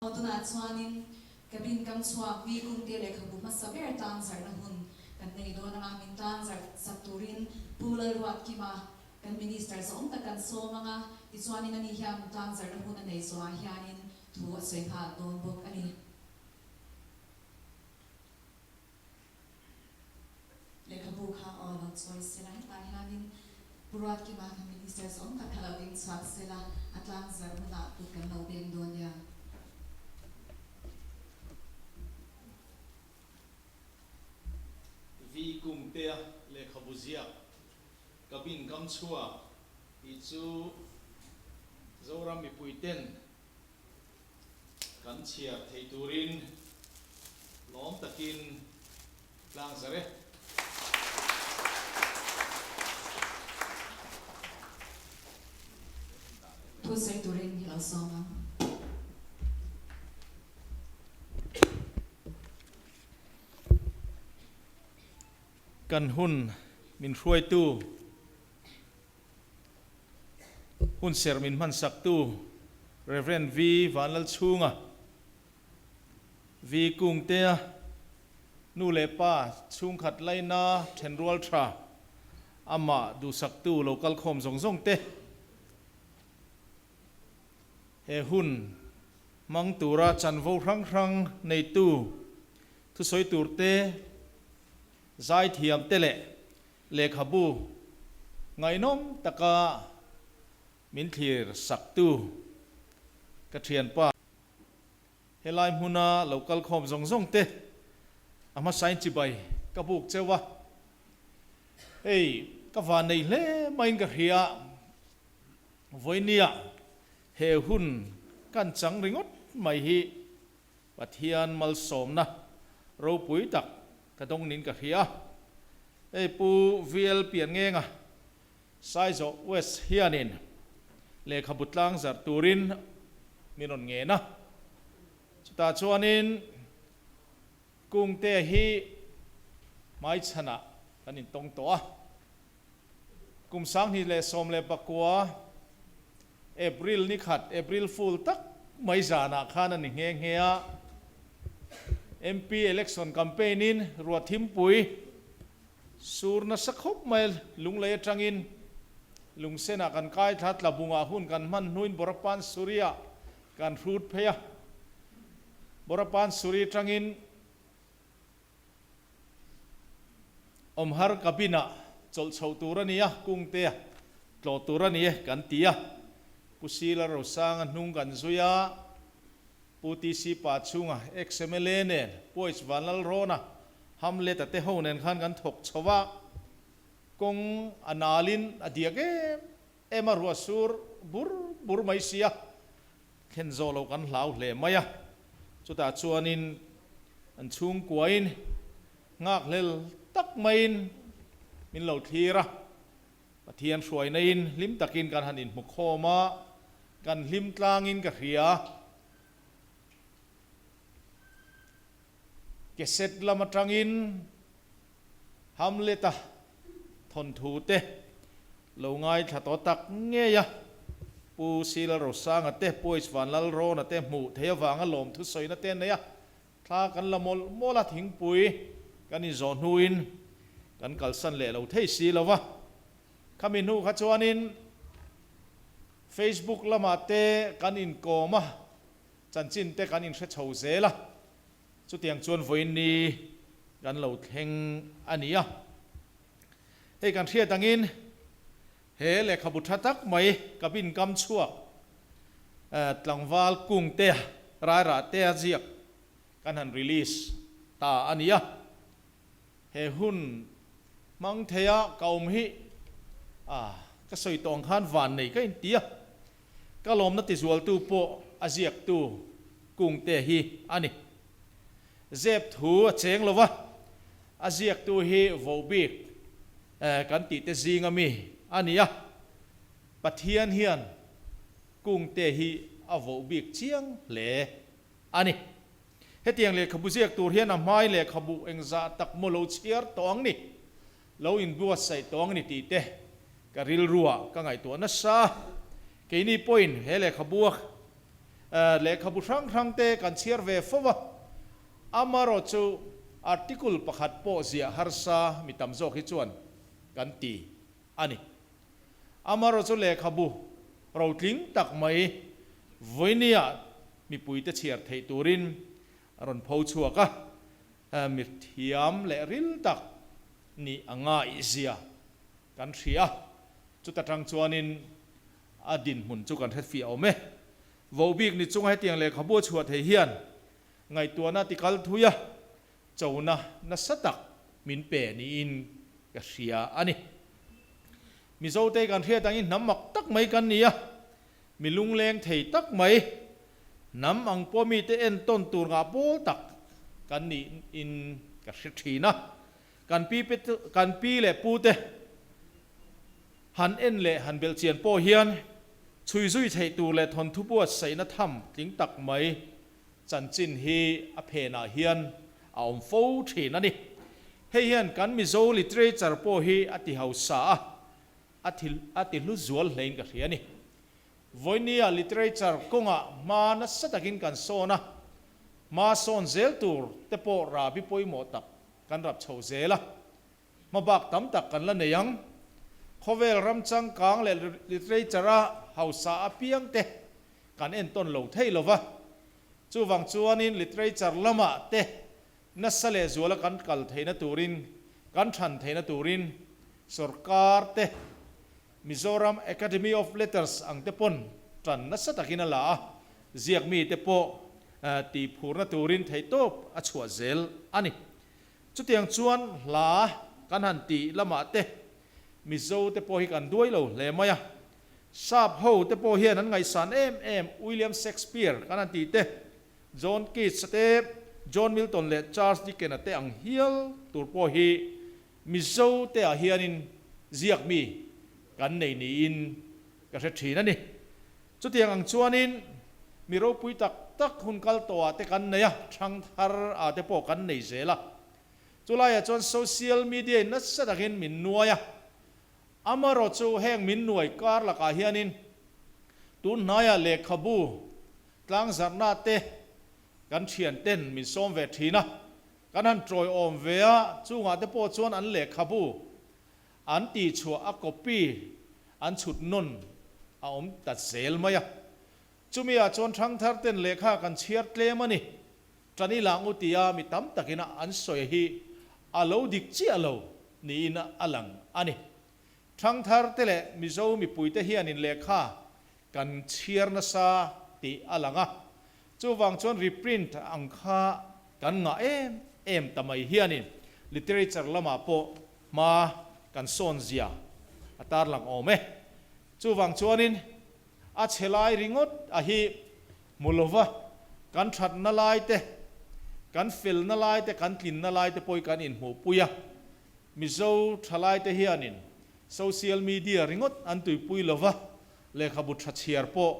Tunah chuanin cabin kam chhuak mi kungte lehkhabu hmasa ber tlangzarhna hun kan nei dawn anga min tlangzarh sak turin Pu Lalruatkima kan Minister zawng tak kan sawm anga tichuanin ani hian tlangzarhna hun a nei zawhah hianin thu a sawi nghal dawn bawk a ni. Lehkhabu kha aw lo chawi sela, hetah hianin Pu Ruatkima kha Minister zawng tak kha lo ding chhuak sela, a tlang zarh hunah kut kan lo beng dawn nia. Vi Kungtea lehkhabu ziak Cabin kam chhuak tih chu Zoram mipuiten Kan chhiar thei turin lawm takin tlang zar e. Thu sawi turin hi lo sawm ang. Kan hun min hruaitu. Hunserh min hmansaktu Rev. V. Vanlalchhunga, V. Kungtea, nu leh pa chhungkhat laina thenrual tha, amah duhsaktu lo kalkhawm zawng zawng te he hun hmang tura chanvo hrang hrang neitu thusawi turte, zaithiamte leh Lehkhabu ngaihnawm taka min thlir saktu ka thianpa. Helai hmuna lo kal khawm zawng zawng te a hmasain chibai ka buk cheu a, hei ka van nei hle maiin ka hria, vawinia he hun kan chang ringawt mai hi Pathian malsawmna ropui tak ka dawng nin ka hria. Hei Pu VL Pianngenga, Saizawh West hianin lehkhabu tlang zarh turin min rawn ngen a. Chutah chuanin Kungte hi hmaichhanah kan intawng tawh a. Kum 2019 April ni khat, April Fool tak mai zanah khan a ni nghe nghe a. MP election campaign in Ruathimpui sur nasa khawp mai lunglei atangin lungsenah kan kai thla tlabungah hun kan hman hnuin Borapan Suri-ah kan hrut phei a. Borapan Suri atangin Awmhar cabin-ah chawlh chhoh tur a ni a, Kungtea tlawh tur a ni e kan ti a. Pu Sila Rosanga hnung kan zui a, Pu TC Pachhunga, ex-MLA nen, Pu H Vanlalrawna, Hamlet-a te ho nen khan kan thawk chho a, kawng a nalin a diak em em a, ruah sur bur bur mai sia, Thlen zawh loh kan hlau hle mai a, chutah chuanin an chhungkuain nghakhlel tak maiin min lo thlir a, Pathian hruainaiin hlim takin kan han inhmu khawm a, kan hlim tlangin ka hria. Cassette lam atangin Hamlet-a thawnthu te lo ngaithla tawh tak ngei a, Pu Sila Rosanga te, Pu H Vanlalrawna te hmuh theih avanga lawmthu sawina te an nei a, thla kan la mawlh mawlh a, thingpui kan inzawh hnuin kan kalsan leh lo thei si lo va. Khami hnu kha chuanin Facebook lamah te kan inkawm a, chanchin te kan inhre chho zel a. Chutiang chuan vawiin ni kan lo thleng a ni a. Hei kan hriat angin he lehkhabu tha tak mai cabin kam chhuak tlangval kungte rairah te a ziak kan han release ta a ni a. He hun hmang theia ka awm hi ka sawi tawh ang khan van nei ka inti a. Ka lawmna tizualtu pawh a ziaktu Kungte hi a ni. Zep thu a cheng lo va, a ziaktu hi vohbik kan tihte zinga mi a ni a. Pathian hian Kungte hi a vohbik chiang hle a ni. Hetiang lehkhabu ziak tur hian a hmai lehkhabu engzah tak maw lo chhiar tawh ang ni? Lo inbuatsaih tawh ang ni tih te ka rilruah ka ngaihtuah nasa. Keini pawhin he lehkhabu a Lehkhabu hrang hrang te kan chhiar ve fo va, amarawhchu article pakhat pawh ziah harsa mi tam zawk hi chuan kan ti a ni. Amarawhchu lehkhabu rotling tak mai vawinia mipuite chhiar theih turin a rawn pho chhuak a, mi thiam leh ril tak nih a ngaihzia kan hria. Chuta tang chuanin a dinhmun chu kan hrefiah awm e. Vohbik ni chunga hetiang lehkhabu a chhuah thei hian ngaihtuahna ti kal thui a, chona nasa tak min pe niin ka hria a ni. Mizote kan hriat angin hnam mak tak mai kan ni a, mi lungleng thei tak mai, hnam ang pawh mite entawn tur ngah pawl tak kan niin ka hre thin a. Kan pi kan pi leh pute han en leh han belh chian pawh hian chhui zui theih tur leh thawnthu buatsaihna tham tling tak mai chanchin hi a phenah hian a awm fo thin a ni. Hei hian kan Mizo literature pawh hi a ti hausa a, a ti a ti hlu zual hlein ka hria a ni. Vawinia literature kawngah hma nasa takin kan sawn a, hma sawn zel tur te pawh rabi pawimawh tak Kan rap chho zel a, hmabak tam tak kan la nei ang. Khawvel ram changkang leh literature-a hausa apiang te kan entawn lo thei lo va, chuvang chuanin literature lamah te nasa leh zuala kan kal theihna turin, kan than theihna turin sorkar te, Mizoram Academy of Letters ang te pawn tan nasa takin a la a, ziak mite pawh tih phurna turin theihtawp a chhuah zel a ni. Chutiang chuan hla kan han tih lamah te Mizo te pawh hi kan duai lo hle mai a. Sap ho te pawh hian an ngaihsan em em William Shakespeare kan han tih te, John Keats te, John Milton leh Charles Dickens-a te ang hial tur pawh hi Mizo te ah hianin ziak mi kan nei niin ka hre thin a ni. Chutiang ang chuanin mi ropui tak tak hun kal tawh ah te kan nei a, thang thar ah te pawh kan nei zel a. Chulaiah chuan social media in nasa takin min nuai a, amarawh chu heng min nuai kar lakah hianin tun hnaiah lehkhabu tlangzarhna te kan thianten min sawm ve thin a, Kan han tawi awm ve a, chungah te pawh chuan an lehkhabu an tihchhuah a copy an chhut nawn a awm ta zel mai a. Chumi ah chuan thangthar ten lehkha kan chhiar tlem a ni. Tani lang u tia mi tam takin a an sawi hi a lo dik chiah lo niin a lang a ni. Thangthar te leh Mizo mipuite hianin lehkha kan chhiar nasa tih a lang a. Chuvang chuan reprint ang kha kan ngah em em ta mai hianin literature lamah pawh hma kan sawn zia a tarlang awm e. Chuvang chuanin a chhe lai ringawt a hi hmu lova kan thatna lai te, kan felna lai te, kan tlinna lai te pawh hi kan inhmuhpui a. Mizo thalaite hianin social media ringawt an tuipui lova lehkhabu tha chhiar pawh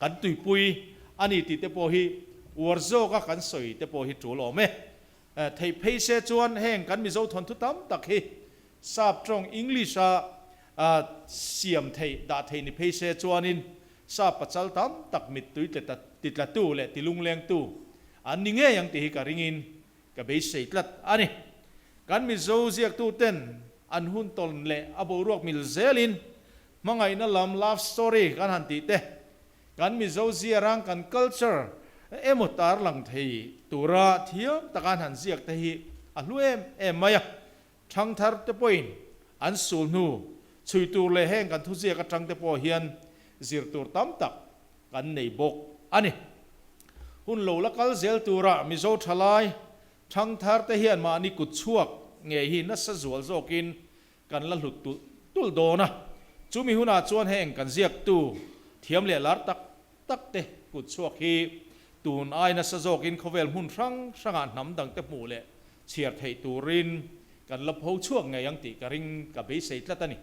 kan tuipui a ni tih te pawh hi uar zawka kan sawi te pawh hi tul awm e. Theih phei se chuan heng kan Mizo thawnthu tam tak hi Sap tawng English a siam theih dah theih ni phei se chuanin Sap pachal tam tak mittui titlatu leh tilunglengtu an ni ngei ang tih hi ka ringin ka beisei tlat a ni. Kan Mizo ziaktuten an hun tawn leh a boruak mil zelin Hmangaihna lam love story kan han tih te, kan Mizo ziarang kan culture emaw tarlang thei tura thiam taka an han ziak te hi a hlu em em mai a. Thangthar te pawhin an sul hnu chhui tur leh heng kan thuziak atang te pawh hian zir tur tam tak kan nei bawk a ni. Hun lo la kal zel tura Mizo thalai thangthar te hian mahni kut chhuak ngei hi nasa zual zawkin Kan la hlut tulh tulh dawn a, chumi hunah chuan heng kan ziaktu thiam leh lar tak tak te kut chhuak hi tun ai nasa zawkin khawvel hmun hrang hrangah hnam dangte hmuh leh chhiar theih turin kan la pho chhuak ngei ang tih ka ring ka beisei tlat a ni.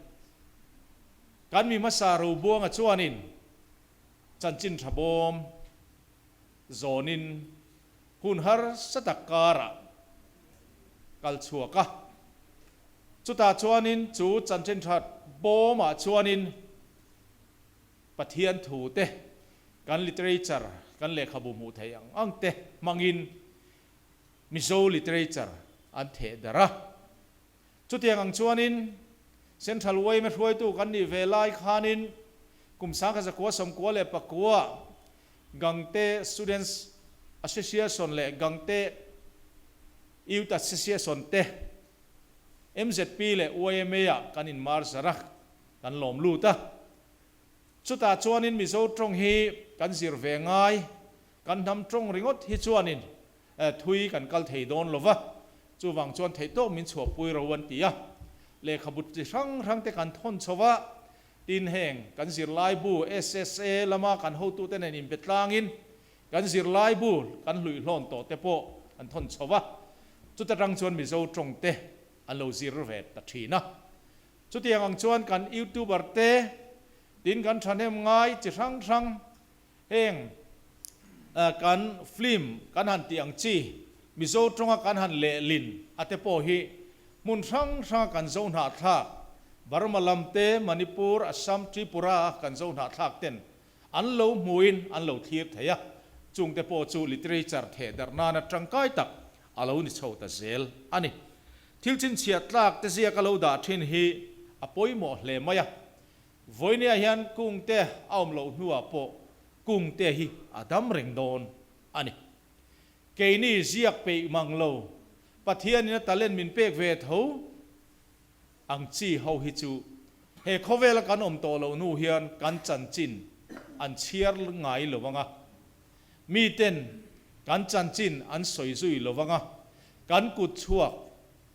Kan mi hmasa Robuanga chuanin chanchin tha bawm zawnin hun harsa tak karah kal chhuak a. Chutah chuanin chu chanchin that bawmah chuanin Pathian thute kan literature, kan lehkhabu hmuh theih ang ang te hmangin Mizo literature an theh darh a. Chutiang ang chuanin Central yma hruaitu kan nih ve lai khanin kum 1999 Gangte Students Association leh Gangte Youth Association te mzp leh yma ah kan inmar zar a, kan lawm lut a. Chutah chuanin Mizo tawng hi kan zir ve ngai, kan hnam tawng ringawt hi chuanin thui kan kal thei dawn lo va, chuvang chuan theihtawk min chhuahpui ro an ti a. Lehkhabu chi hrang hrang te kan thawn chho va, tin heng kan zirlaibu SSA lama kan hotute nen inbe tlangin kan zirlaibu kan hluihlawn tawh te pawh an thawn chho va, chuta tang chuan Mizo tawng te an lo zir ve ta thin a. Chutiang ang chuan kan YouTuber te, tin kan thahnem ngai chi hrang hrang heng kan film kan han tih ang chi Mizo tawnga kan han lehlin a te pawh hi hmun hrang hranga kan zo hnahthlak Burma lam te, Manipur, Assam, Tripura a kan zo hnahthlak ten an lo hmuin an lo thlir thei a, chung te pawh chu literature theh darh nana tangkai tak a lo ni chho ta zel a ni. Thil chhinchhiah tlak te ziak a lo dah thin hi a pawimawh hle mai a. Vawinia hian kungte a awm loh hnuah pawh kungte hi a dam reng dawn a ni. Keini ziak peih mang lo, Pathianin a talent min pek ve tho ang chi ho hi chu he khawvela kan awm tawh loh hnu hian kan chanchin an chhiar ngai lo ang a. Miten kan chanchin an sawi zui lo vang a, kan kut chhuak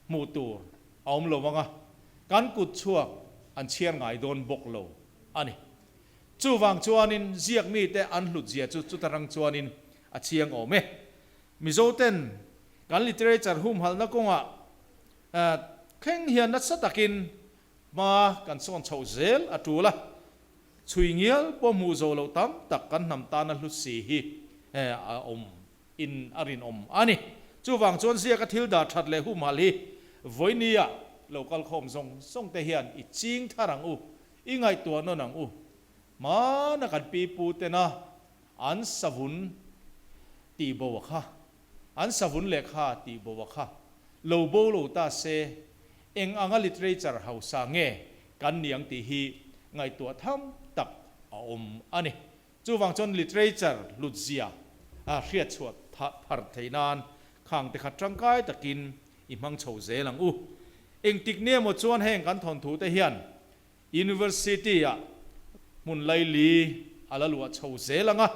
hmuh tur a awm lo vang a, kan kut chhuak an chhiar ngai dawn bawk lo a ni. Chuvang chuanin ziak mite an hlut zia chu chuta rang chuanin a chiang awm e. Mizoten kan literature humhalhna kawngah thleng hian nasa takin hma kan sawn chhoh zel a tul a. Chhui ngial pawh hmuh zawh loh tam tak kan hnam tana hlut si hi a awm in a rinawm a ni. Chuvang chuan ziaka thil dah that leh humhalh hi vawinia lo kal khawm zawng zawng te hian i ching thar ang u, i ngaihtuah nawn ang u. Hmana kan pi pu tena an savun tih bo a kha, an savun lehkha tih bo a kha lo bo lo ta se eng anga literature hausa nge kan ni ang tih hi ngaihtuah tham tak a awm a ni. Chuvang chuan literature hlutzia a hriatchhuah thar theih nan khang te kha tangkai takin i hmang chho zel ang u. Engtik ni emaw chuan heng kan thawnthu te hian University ah hmun laili a la luah chho zel ang a,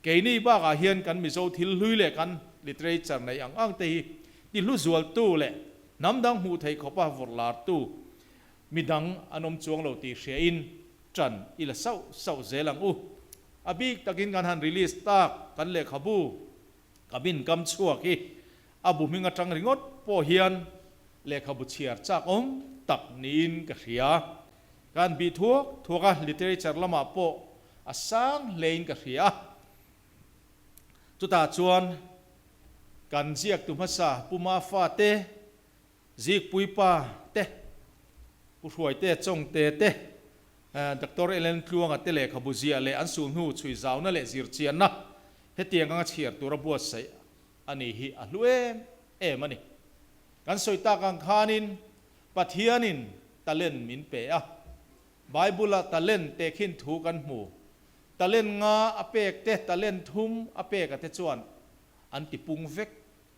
keini bakah hian kan Mizo thil hlui leh kan literature neih ang ang te hi ti hlu zualtu leh hnam dang hmuh theih khawpa vawrh lartu Midang an awm chuang lo tih hria in ṭan i la sauh sauh zel ang u. A bik takin kan han release tak kan lehkhabu cabin kam chhuak hi a bu hming aṭang ringawt pawh hian lehkhabu chhiar chak awm tak niin ka hria. Kan bih thuak thuak a, literature lamah pawh a sang hlein ka hria a. Chutah chuan kan ziaktu hmasa Pu Mafa te, Zikpuipa te, Pu Hruaite Chawngte te, Doctor Ellen Tluanga te lehkhabu ziah leh an sulhnu chhui zauna leh zirchianna hetiang anga chhiar tura buatsaih a ni hi a hlu em em a ni. Kan sawi tak ang khanin Pathianin talent min pe a, Bible-ah talent tehkhin thu kan hmu. Talent nga a pek te, talent thum a pek a te chuan an tipung vek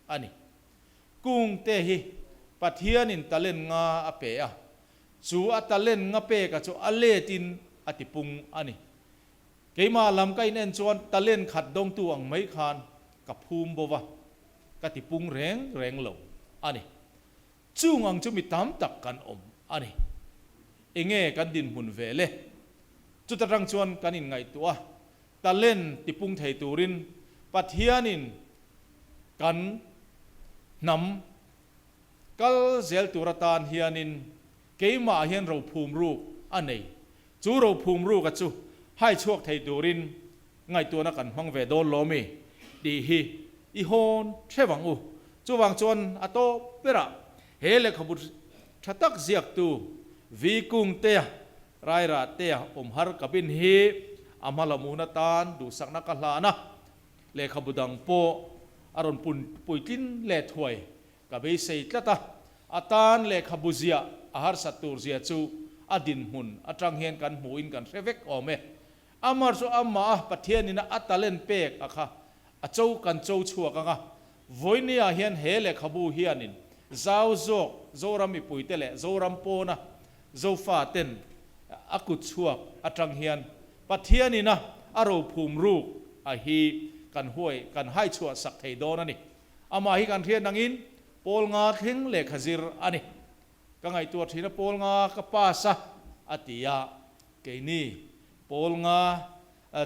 a ni. Kungte hi Pathianin talent nga a pe a, chu a talent nga peka chu a letin a tipung a ni. Keimah lam ka inen chuan talent khat dawngtu ang mai khan ka phum bo va, ka tipung reng reng lo a ni. Chung ang chu mi tam tak kan awm a ni. Enge kan dinhmun ve le? Chuta tang chuan kan inngaihtuah a, Talent tipung thei turin Pathianin kan hnam kal zel tur atan hianin keimah hian rophum ruk a nei. Chu rophum ruka chu hai chhuak thei turin ngaihtuahna kan hmang ve dawn lo mi tih hi i hawn hrep ang u. Chuvang chuan a tawp berah he lehkhabu tha tak ziaktu Vi Kungtea Rairahtea awm har cabin hi a hma la mun atan duhsakna ka hlan a. Lehkhabu dang pawh a rawn pun puitlin leh thuai ka beisei tlat a, a tan lehkhabu ziah a harsat tur zia chu a dinhmun atang hian kan hmuhin kan hre vek awm e. Amar chu amah a Pathianin a talent pek a kha a cho kan cho chhuak ang a, vawinia hian he lehkhabu hianin zau zawk Zoram mipuite leh Zoram pawna Zofa ten a kut chhuak atang hian Pathianin a a rophum ruk a hi kan huai kan hai chhuah sak thei dawn a ni. Amah hi kan hriat nangin pawl nga thleng lehkha zir a ni. Ka ngaihtuah thin a pawl nga ka pass a a ti a, keini pawl nga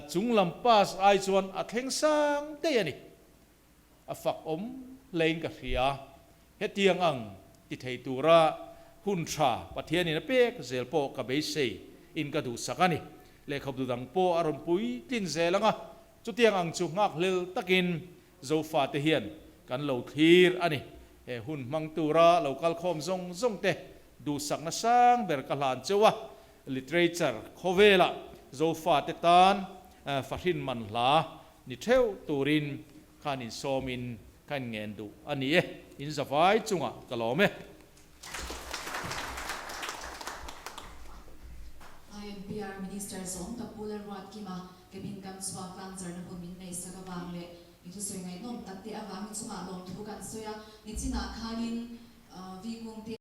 chung lam pass ai chuan a thleng sang daih a ni. A fak awm hlein ka hria. Hetiang ang ti thei tura hun tha Pathianin a pek zel pawh ka beisei in ka duhsak a ni. Lehkhabu dang pawh a rawn puitlin zel ang a, chutiang ang chu nghakhlel takin Zofate hian kan lo thlir a ni. He hun hmang tura lo kal khawm zawng zawng te duhsakna sang ber ka hlan cheu a, literature khawvelah Zofate tan fahrin man hla ni theuh turin khan insawmin ka inngen duh a ni e, in zavai chungah ka lawm e. INPR Minister zawng tak Pu Lalruatkima cabin kam chhuak tlangzarna hun min nei sak avang leh i thusawi ngaihnawm tak te avangin chungah lawmthu kan sawi a, nichinah khanin Vikung te.